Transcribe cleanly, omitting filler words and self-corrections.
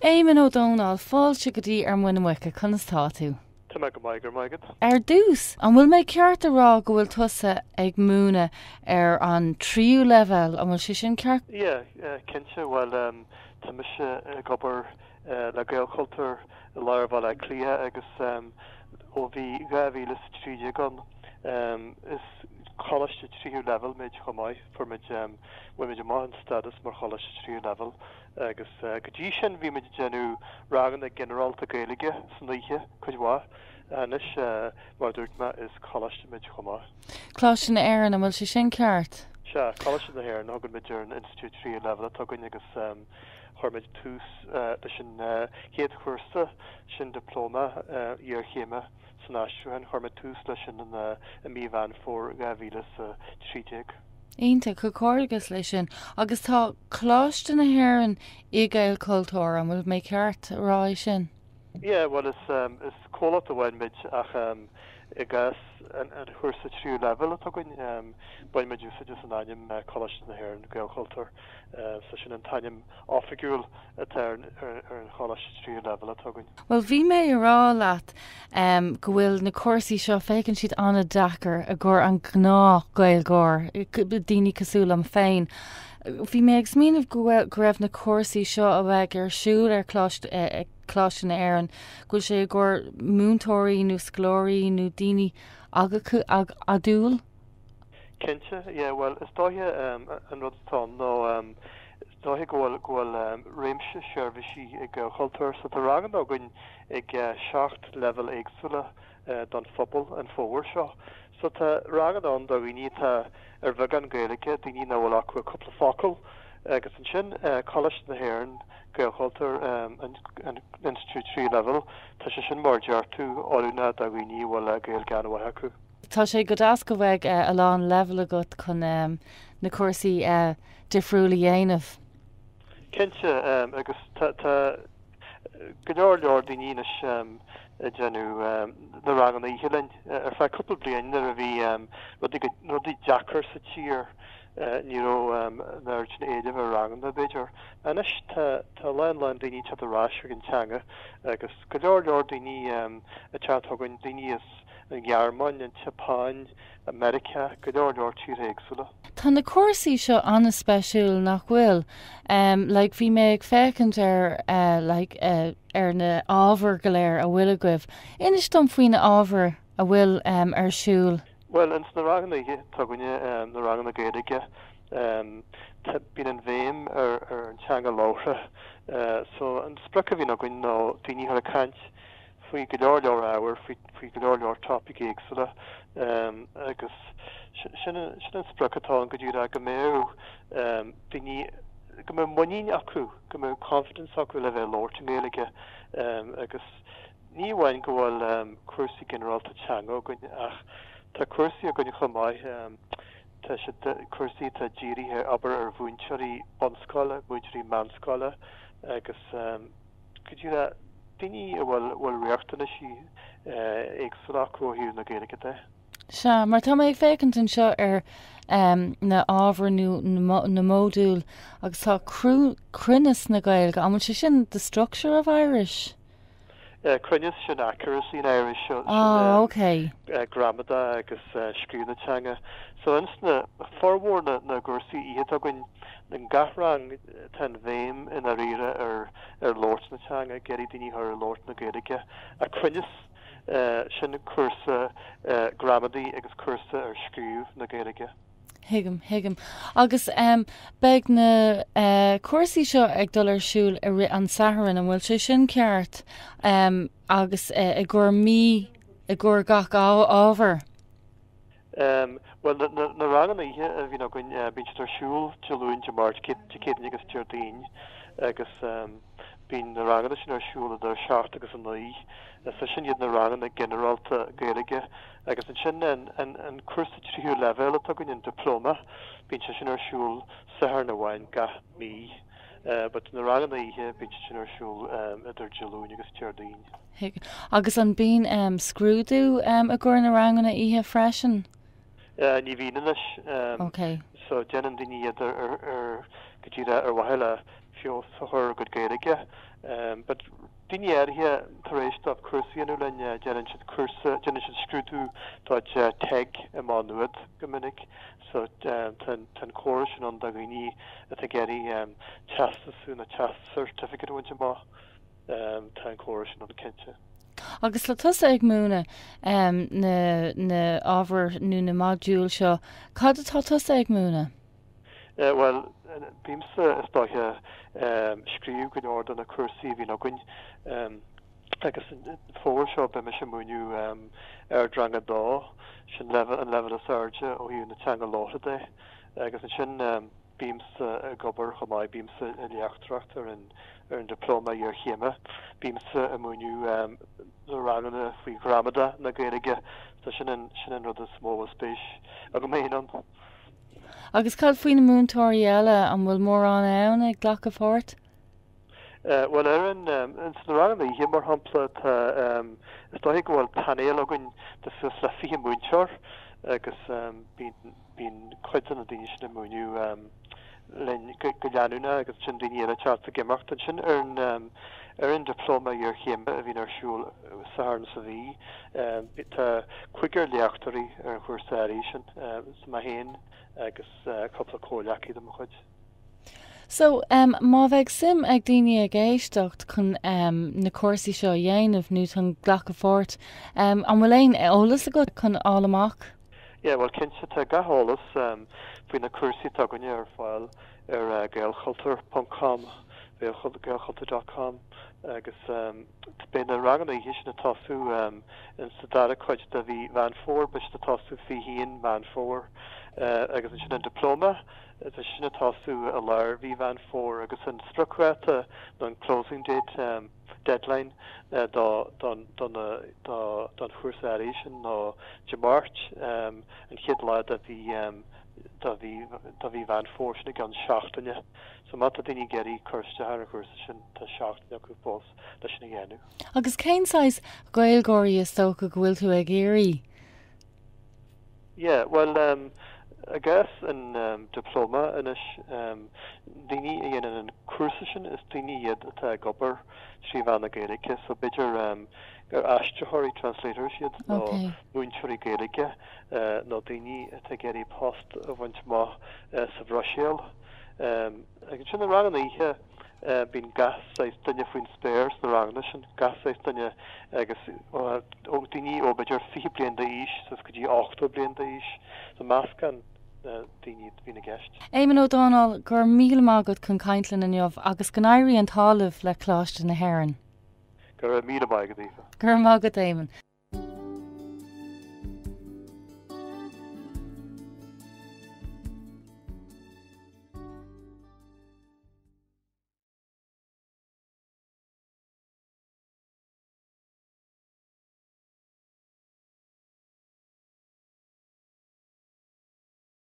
Éamonn Ó Dónaill, fáilte go dtí Ar Muin na Muice, conas tá tú? Tá mé go maith, go raibh maith agat. Ar dtús, an bhfuil mé ceart a rá go bhfuil tusa ag múineadh ar an tríú leibhéal, an bhfuil sé sin ceart? Yeah, cinnte, bhuel tá mise ag obair le Gaelchultúr i lár Bhaile Átha Cliath agus ó bhí 2013 ann is coláiste tríú leibhéal muid chomh maith, fuair muid, bhain muid amach an stádas mar choláiste tríú leibhéal. Agus go dtí sin bhí muid ag déanamh ranganna ginearálta Gaeilge san oíche, cuid mhaith. Anois, mar a dúirt mé, is coláiste muid chomh maith. Coláiste na hÉireann, an bhfuil sé sin ceart? Sea, Coláiste na hÉireann a thugann muid ar an institiúid tríú leibhéal atá againn agus chuir muid tús leis an chéad chúrsa sin, Dioplóma Iarchéime san Aistriúchán, chuir muid tús leis sin i mí Mheán Fómhair 2013. Iontach, comhghairdeas leis sin. Agus tá Coláiste na hÉireann i Gaelchultúr, an bhfuil mé ceart a rá é sin? Yeah, bhuel is is comhlacht amháin muid ach i gcás an chúrsa tríú leibhéal atá againn, baineann muid úsáid as an ainm Coláiste na hÉireann, Gaelchultúr. So sin an t-ainm oifigiúil atá ar an choláiste tríú leibhéal atá againn. Bhuel, bhí mé ag rá leat go bhfuil na cúrsaí seo, féachann siad an-deacair i gcomhair an gnáth Gaeilgeoir, daoine cosúil liom féin. Bhí mé ag smaoineamh go bhfuil, go raibh na cúrsaí seo a bheidh ar siúl ar Coláiste, Coláiste na hÉireann, go bhfuil sé i gcomhair múinteoirí nó scoláirí nó daoine acadúil. Cinnte, yeah, bhuel is dóiche an rud atá ann ná is dóiche go bhfuil go bhfuil réimse seirbhísí ag Gaelchultúr so tá ranganna againn ag 7 leibhéal éagsúla don phobal an fómhar seo. So tá ranganna ann do dhaoine atá ar bheagán Gaeilge, daoine nach bhfuil acu ach cúpla focal agus ansin Coláiste na hÉireann, Gaelchultúr, an institiúid tríú leibhéal, tá sé sin mar a deir tú oiriúnach do dhaoine a bhfuil Gaeilge an-mhaith acu. Tá sé go deas go mbeidh a lán leibhéal agat chun na cúrsaí difriúil a dhéanamh. Cinnte, agus tá go leor leor daoine anois ag déanamh na ranganna oíche linn. Ar feadh cúpla bliain nuair a bhí rudaí deacair sa tír ní raibh an oiread sin éilimh ar ranganna b'fhéidir. Anois tá a lán lán daoine ag teacht ar ais chuig an teanga agus go leor leor daoine ag teacht chugainn, daoine as an Ghearmáin, an tSeapáin, Meiriceá, go leor leor tíortha éagsúla. Tá na cúrsaí seo an-speisiúil, nach bhfuil? Like, bhí mé ag féachaint ar, like, ar na ábhair go léir a bhfuil agaibh. Inis dom faoi na ábhair a bhfuil ar siúl. Bhuel, ins na ranganna oíche atá againne, na ranganna Gaeilge, tá, bíonn an bhéim ar, ar an teanga labhartha. So, an sprioc a bhíonn againn ná daoine a chur ag caint faoi go leor leor ábhar, faoi go leor leor topaicí éagsúla agus sin an sprioc atá ann go díreach, go mbeadh daoine, go mbeadh muinín acu, go mbeadh confidence acu le bheith ag labhairt i nGaeilge agus ní amháin go bhfuil cúrsaí ginearálta teanga againn ach tá cúrsaí againn chomh maith, tá siad, cúrsaí atá dírithe, abair, ar mhúinteoirí bunscoile, múinteoirí meánscoile agus. go díreach daoine a bhfuil bhfuil riachtanaisí éagsúla acu ó thaobh na Gaeilge de. Sea, mar tá mé ag féachaint anseo ar na ábhair nó na módúil agus tá cruinneas na Gaeilge, an bhfuil sé sin the structure of Irish? Cruinneas sin accuracy in Irish, sin Ah, ok. gramadach agus scríobh na teanga. So ins na, formhór na gcúrsaí oíche atá againn, i ngach rang, Tá an bhéim i ndáiríre ar ar labhairt na teanga, ag iarraidh daoine a chur ag labhairt na Gaeilge. Ach cruinneas, sin cúrsa gramadaí agus cúrsa ar scríobh na Gaeilge. Thuigim, thuigim. Agus beidh na cúrsaí seo ag dul ar siúl i rith an Sathairn, an bhfuil sé sin ceart? Agus i gcomhair mí, i gcomhair gach ábhar? Bhuel, na ranganna oíche a bhíonn againn, bíonn siad ar siúl Dé Luain, Dé Máirt, Dé Céadaoin agus Déardaoin agus bíonn na ranganna sin ar siúl idir a 7 agus a 9. So sin iad na ranganna ginearálta Gaeilge agus ansin an cúrsa tríú leibhéal atá againn, an Dioplóma, bíonn sé sin ar siúl Satharn amháin gach mí. But na ranganna oíche, bíonn siad sin ar siúl idir Dé Luain agus Déardaoin. Agus an mbíonn scrúdú i gcomhair na ranganna oíche freisin? Ní bhíonn anois. Ok. So déanann daoine iad ar ar go díreach ar mhaithe le feabhas a chur ar a gcuid Gaeilge. But daoine áirithe tar éis dóibh cúrsa a dhéanamh linn déanann siad cúrsa, déanann siad scrúdú do TEG i Má Nuad go minic. So tá an córas sin ann do dhaoine atá ag iarraidh teastasú nó teastas certificate a bhaint amach. Tá an córas sin ann cinnte. Agus le tusa ag múineadh na na ábhair nó na modúil seo, cad atá tusa ag múineadh? Bhuel, bímse is dóiche scríobh go leor de na cúrsaí a bhíonn againn agus an fómhar seo beidh mise ag múineadh Ardrang 2, sin an leibhéal is airde ó thaobh na teanga labhartha de agus ansin Bímse ag obair chomh maith, bímse ag léachtóireacht ar an ar an Dioplóma Iarchéime, bímse ag múineadh na ranganna faoi ghramadach na Gaeilge, so sin an sin an rud is mó a bhfuil spéis agam féin ann. Agus cad faoi na múinteoirí eile, an bhfuil mórán ann ag glacadh páirt? Bhuel, ar an, sna ranganna oíche, mar shampla, tá, is dóiche go bhfuil painéal againn de suas le 20 múinteoir agus bíonn, bíonn cuid de na daoine sin ag múineadh linn go leanúnach agus ansin daoine eile ag teacht ag imeacht. Ansin ar an, ar an Dioplóma Iarchéime a bhíonn ar siúl Satharn sa mhí, tá cúigear léachtóirí ar an chúrsa áirithe sin, so mé féin agus cúpla comhghleacaí de mo chuid. So, em, má bheidh suim ag daoine ag éisteacht chun, em, na cúrsaí seo a dhéanamh nó chun glacadh pháirt, em, an bhfuil aon eolas agat chun fháil amach? Yeah, bhuel cinnte, tá gach eolas, em, faoi na cúrsaí atá againne ar fáil ar, eh, gaelchultúr ponc com, gaelchultúr dot com, agus, em, beidh na ranganna oíche sin ag tosú, em, in sa dara cuid de mhí Mheán Fómhair, beidh siad ag tosú 21 Meán Fómhair, eh, agus ansin an Dioplóma, Tá sin ag tosú i lár mhí Mheán Fómhair agus an spriocdháta nó an closing date, deadline, do don don chúrsa áirithe sin ná Dé Máirt, an chéad lá de mhí de mhí de mhí Mheán Fómhair, sin i gceann seachtaine. So má tá daoine ag iarraidh cur isteach ar an chúrsa sin tá seachtain acu fós leis sin a dhéanamh. Agus cén saghas Gaeilgeoirí is dócha go bhfuil tú ag iarraidh? Yeah, bhuel, i gcás an Dioplóma anois, daoine a dhéanann an cúrsa sin, is daoine iad atá ag obair trí mheán na Gaeilge, so b'fhéidir gur aistritheoirí, translators iad, nó múinteoirí Gaeilge, nó daoine atá ag iarraidh post a bhaint amach sa Bhruiséil. Agus ansin na ranganna oíche, bíonn gach saghas duine faoin spéir sna ranganna sin, gach saghas duine agus ó daoine ó b'fhéidir 20 bliain d'aois suas go dtí 80 bliain d'aois, so meascán daoine a bhíonn i gceist. Éamonn Ó Dónaill, go raibh míle maith agat chun caint linn inniu agus go n-éirí an t-ádh libh le Coláiste na hÉireann. Go raibh míle maith agat, Aoife. Go raibh maith agat, Éamonn.